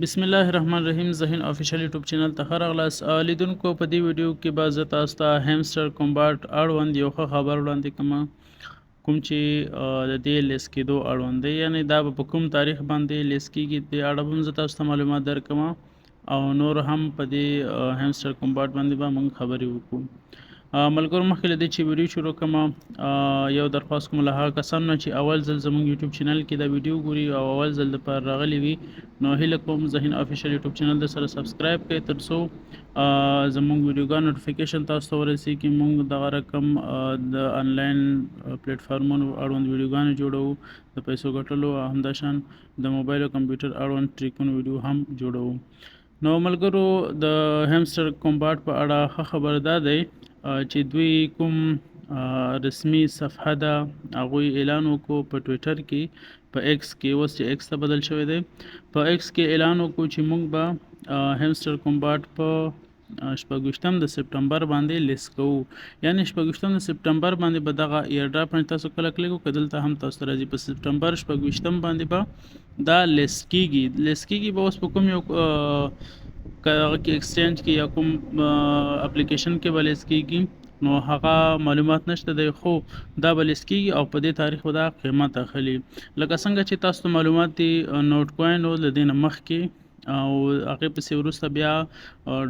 بسم الله الرحمن الرحیم. ذهین افیشل یوټیوب چینل ته ښه راغلاست لیدونکو. په دې ویډیو کې به زه تاسو ته همسټر کومباټ اړوند یو ښه خبر وړاندې کوم، کوم چې د دې list کېدو اړوند دی، یعنی دا به په کوم تاریخ باندې list کېږي، دې اړه به هم زه تاسو ته معلومات درکړم او نور هم په دې همسټر کومباټ باندې به موږ خبرې وکړو. ملګرو، مخکې له دې چې ویډیو شروع کړم، یو درخواست کوم له هغه کسانو نه چې اول ځل زموږ یوټیوب چینل کې دا ویډیو ګوري او اول ځل دپاره راغلي وي، نو هیله کوم ذهین افیشل یوټیوب چینل در سره subscribe کړئ، تر څو زموږ ویډیوګان notification تاسو ته ورسیږي. موږ دغه رقم د آنلاین پلیټفارمونو اړوند ویډیوګانې جوړوو د پیسو ګټلو او همداشان د موبایل او کمپیوټر اړوند ټریکونو ویډیو هم جوړوو. نو ملګرو، د همسټر کومباټ په اړه ښه خبر دا دی چې دوی کوم رسمي صفحه ده، هغوی اعلان وکړو په ټویټر کې، په ایکس کې، اوس چې ایکس ته بدل شوی دی، په ایکس کې اعلان وکړو چې موږ به همسټر کومباټ په 26 د سپټمبر باندې list کوو، یعنی 26 د سپټمبر باندې به دغه airdrop باندې تاسو کله کلیک وکړئ، دلته هم تاسو ته راځي، په سپټمبر 26 باندې به دا list کیږي. list کیږي به اوس په کوم یو هغه کې، exchange کې یا کوم اپلیکیشن کې به list کیږي، نو هغه معلومات نشته دی، خو دا به list کیږي او په دې تاریخ به دا قیمت اخلي. لکه څنګه چې تاسو ته معلومات دي، نوټ کوین له دې نه مخکې او هغې پسې وروسته بیا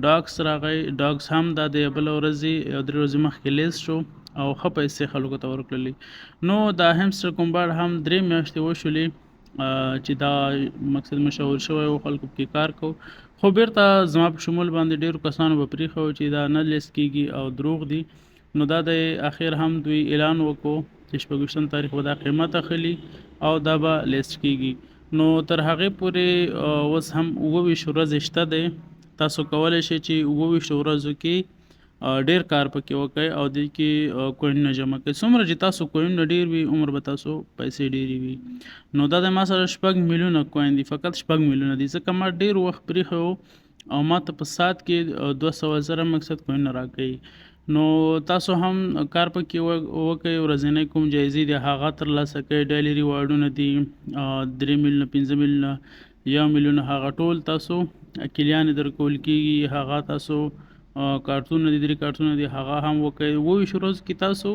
ډاکس راغی. ډاکس هم دا د بله ورځې یو 3 ورځې مخکې list شو او ښه پیسې خلکو ته ورکړلې. نو دا همسټر کومباټ هم 3 میاشتې وشولې چې دا مقصد مشهور شوی و، خلکو پکې کار کو، خو بیرته زما په شمول باندې ډیرو کسانو به پرېښوه چې دا نه list کیږي او دروغ دي. نو دا د اخر هم دوی اعلان وکړو چې 26 تاریخ به دا قیمت اخلي او دا به list کیږي. نو تر هغې پورې اوس هم 27 ورځې شته دی. تاسو کولی شئ چې 27 ورځو کې ډیر کار پکې وکړئ او دې کې کوینونه جمع کړئ. څومره چې تاسو کوینونه ډیر وي، عمر به تاسو پیسې ډېرې وي. نو دا د ما سره 6 میلیونه coin دي، فقط 6 میلیونه دي، ځکه ما ډیر وخت پرېښی او ما ته په ساعت کې 200,000 مقصد کوینونه راکوي. نو تاسو هم کار پکې وکړئ، ورځنی کوم جایزې دي هغه ترلاسه کړئ. daily reward ونه دي، 3 میلیونه، 5 میلیونه، 1 میلیون، هغه ټول تاسو کلیانې درکول کیږي. هغه تاسو کارتونه دي، درې کارتونه دي، هغه هم وکړئ. 27 ورځو کې تاسو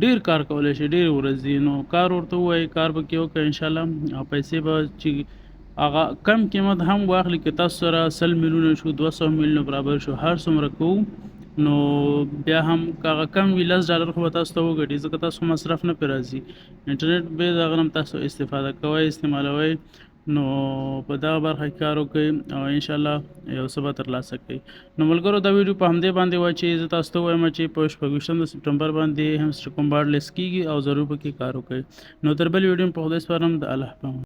ډیر کار کولی شئ، ډېرې ورځې. نو کار ورته ووایئ، کار پکې وکړئ، انشاءالله پیسې به چې هغه کم قیمت هم واخلي، که تاسو سره 100 میلیونه شو، 200 میلیونه برابر شو، هر څومره کوو، نو بیا هم که هغه کم وي، 10 ډالر خو به تاسو ته وګټي، ځکه تاسو مصرف نه پرې راځي، انټرنیټ به د هغه نه تاسو استفاده کوئ، استعمالوئ. نو په دغه برخه کې کار وکړئ او انشاءالله یو څه به ترلاسه کړئ. نو ملګرو، دا ویډیو په همدې باندې وه چې زه تاسو ته ووایم چې په 26 د سپټمبر باندې همسټر کومباټ list کیږي او ضرور پکې کار وکړئ. نو تر بلې ویډیو په خدای سپارم، د الله په امان.